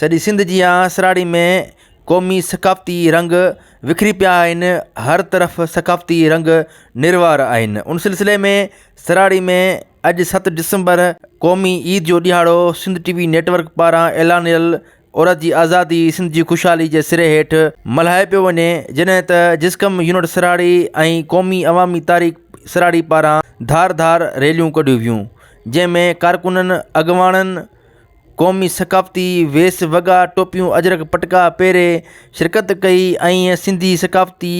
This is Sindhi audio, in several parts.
سڄي سنڌ جيان سراڙي ۾ قومي ثقافتي رنگ وکري پيا آهن هر طرف ثقافتي رنگ نروار آهن ان سلسلي ۾ سراڙي ۾ اڄ ست ڊسمبر قومي عيد جو ڏهاڙو سنڌ ٽي وي نيٽ ورڪ پاران اعلانيل عورت جي آزادي سنڌ جي خوشحالي جي سري هيٺ ملهايو پيو وڃي جڏهن ته جسقم يونٽ سراڙي ۽ قومي عوامي تحريڪ سراڙي پاران ڌار ڌار ريليون ڪڍيون ويون جنهن ۾ ڪارڪنن اڳواڻن قومي ثقافتي ويس وڳا، ٽوپيون، اجرڪ پٽڪا پهري شرڪت ڪئي ۽ سنڌي ثقافتي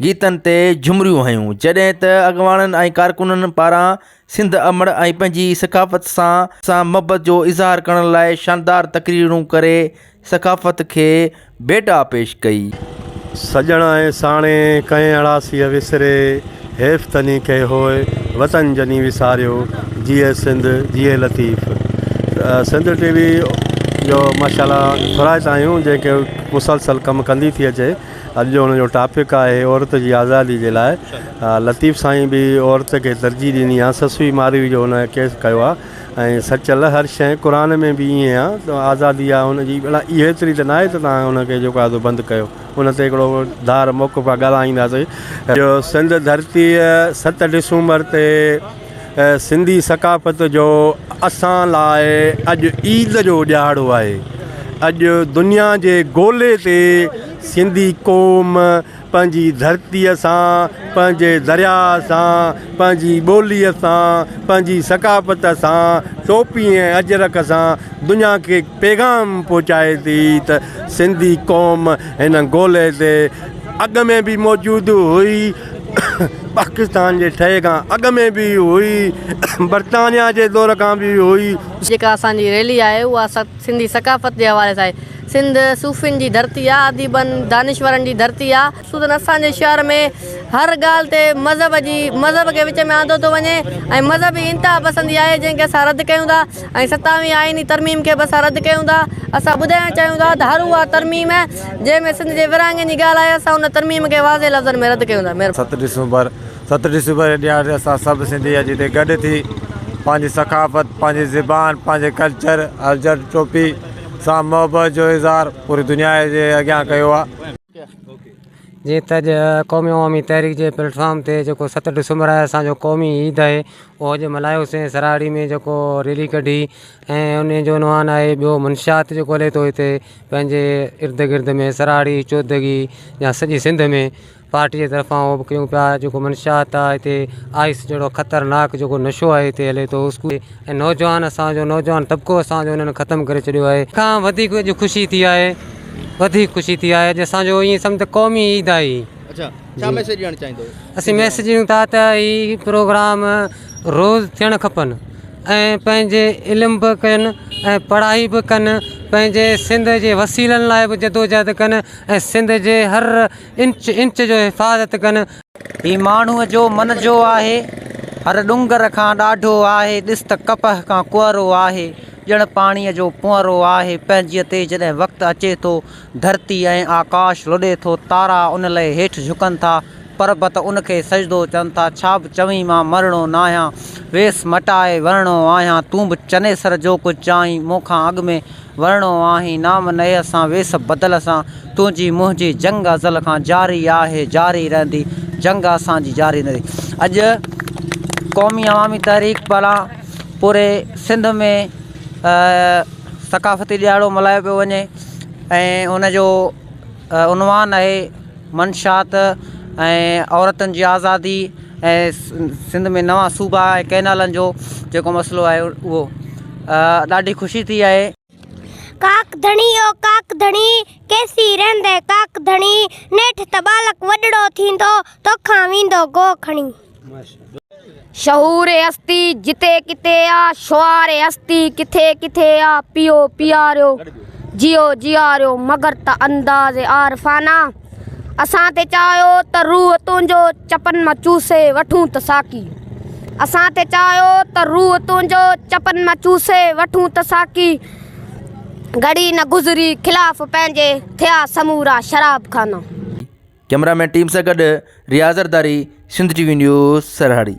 گيتن تي جهمريون هنيون، جڏهن ته اڳواڻن ۽ ڪارڪنن پاران سنڌ امڙ ۽ پنهنجي ثقافت سان سان محبت جو اظهار ڪرڻ لاء شاندار تقريرون ڪري ثقافت کي ڀيٽا پيش ڪئي. سڄڻ ۽ ساڻي ڪئين اڙاسيء وسري، حيف تني کي هوء وطن جني وساريو، جيئي سنڌ جيئي لطيف. سنڌ ٽي وي جو ماشاءالله ٿورائتا آهيون جنهن کي مسلسل ڪم ڪندي ٿي اچي اڄ جو ان جو ٽاپڪ آهي عورت جي آزادي جي لاء لطيف سائين به عورت کي ترجيح ڏني آهي سسئي ماروي جو هن ڪيس ڪيو آهي ۽ سچل هر شيء قرآن ۾ به ائين آ ته آزادي آ ان جي ڀلا ايتري ته ناهي ته توهان ان کي جيڪو آ سو بند ڪيو ان تي هڪڙو ڌار موقف آ ڳالهائينداسين جو سنڌ ڌرتيء ست ڊسمبر تي سنڌي ثقافت جو اسان لاء اڄ عيد جو ڏهاڙو آهي اڄ دنيا جي گولي تي سنڌي قوم پنهنجي ڌرتيء سان، پنهنجي درياء سان، پنهنجي ٻوليء سان، پنهنجي ثقافت سان، ٽوپي ۽ اجرڪ سان دنيا کي پيغام پهچائي ٿي ته سنڌي قوم هن گولي تي اڳ ۾ به موجود هئي، پاڪستان جي ٺهي کان اڳ ۾ به هئي، برطانيا جي دور کان به هئي. جيڪا اسان جي ريلي آهي اها سنڌي ثقافت جي حوالي سان آهي. سنڌ صوفين جي ڌرتي آ، اديبن، دانشورن جي ڌرتي آ. خصوصن اسان جي شهر ۾ هر ڳالهه تي مذهب جي مذهب کي وچ ۾ آندو ٿو وڃي ۽ مذهبي انتها پسندي آهي جنهن کي اسان رد ڪيون ٿا ۽ ستاويهين آئيني ترميم کي به اسان رد ڪيون ٿا. اسان ٻڌائڻ چاهيون ٿا ته هر اها ترميم جنهن ۾ سنڌ جي ورهاڱي جي ڳالهه آهي اسان ان ترميم کي واضح لفظن ۾ رد ڪيون ٿا. مهرباني. ست ڊسمبر ست ڊسمبر جي ڏهاڙي تي اسان سڀ سنڌي اڄ هتي گڏ ٿي پنهنجي ثقافت پنهنجي زبان پنهنجي ڪلچر الجر ٽوپي سان محبت جو اظهار پوري دنيا جي اڳيان ڪيو آهي. جيئن ته اڄ قومي عوامي تحريڪ جي پليٽ فارم تي جيڪو ست ڊسمبر آهي اسان جو قومي عيد آهي اهو اڄ ملهايوسين سراڙي ۾ جيڪو ريلي ڪڍي ۽ ان جو عنوان آهي ٻيو منشيات جيڪو هلي ٿو هتي پنهنجي ارد گرد ۾ سراڙي چودڳي يا سڄي سنڌ ۾ پارٽي جي طرفان اهو به ڪيون پيا جيڪو منشيات آ هتي آئس جهڙو خطرناڪ جيڪو نشو آهي هتي هلي ٿو اسڪول ۽ نوجوان اسان جو نوجوان طبقو اسان جو انهن ختم ڪري ڇڏيو آهي کان وڌيڪ اڄ خوشي ٿي آهي وڌيڪ خوشي ٿي آهي اڄ اسان جو ائين سمجھ ته قومي عيد آهي اچھا ڇا ميسيج ڏيڻ چاهيندو اسين ميسيج ڏيون ٿا ته هي پروگرام روز ٿيڻ کپن ۽ پنهنجي علم به ڪن ۽ پڙهائي به ڪن پنهنجي سنڌ جي وسيلن لاء به جدوجهد ڪن ۽ سنڌ جي هر انچ انچ جو حفاظت ڪن. هي ماڻهوء جو من جو آهي، هر ڏونگر کان ڏاڍو آهي، ڏس ته ڪپهه کان ڪؤرو آهي، ڄڻ پاڻيء جو پؤنرو آهي، پنهنجيء تي جڏهن وقت اچي ٿو، ڌرتي ۽ آڪاش لڏي ٿو، تارا ان لئه هيٺ جهڪن ٿا، پربت ان کي سجدو چون ٿا، ڇا به چوين مان مرڻو ناهيان، ويس مٽائي ورڻو آهيان، تون به چنيسر جو ڪجهه چاهين، مون کان اڳ ۾ ورڻو آهين، نام نيهه سان ويس بدل سان، تنهنجي منهنجي جنگ ازل کان جاري آهي، جاري رهندي، جنگ اسان جي جاري رهندي. اڄ قومي عوامي تحريڪ پاران پوري سنڌ ۾ ثقافتي ڏهاڙو ملهايو پيو وڃي ۽ ان جو عنوان آهي منشيات ۽ عورتن جي آزادي ۽ سنڌ ۾ نوان صوبا ۽ ڪئنالن جو جيڪو مسئلو آهي اهو ڏاڍي خوشي ٿي آهي. ڪاڪ ڌڻي او ڪاڪ ڌڻي، ڪيسين رهندين ڪاڪ ڌڻي، نيٺ ته ٻالڪ وڏڙو ٿيندو، توکان ويندو گوء کڻي. شعور هستي جتي ڪٿي آ، شعار هستي ڪٿي ڪٿي آ، پيئو پياريو، جيئو جياريو، مگر ته انداز عارفانه اسان تي چاهيو ته روح تنهنجو چپن مان چوسي وٺون ته ساقي اسان تي چاهيو ته روح تنهنجو چپن مان چوسي وٺون ته ساقي گهڙي نه گذري خلاف پنهنجي ٿيا سمورا شراب خانا. ڪئميرا مين ٽيم سان گڏ Riaz Zardari, Sindh T V news, Sarhari.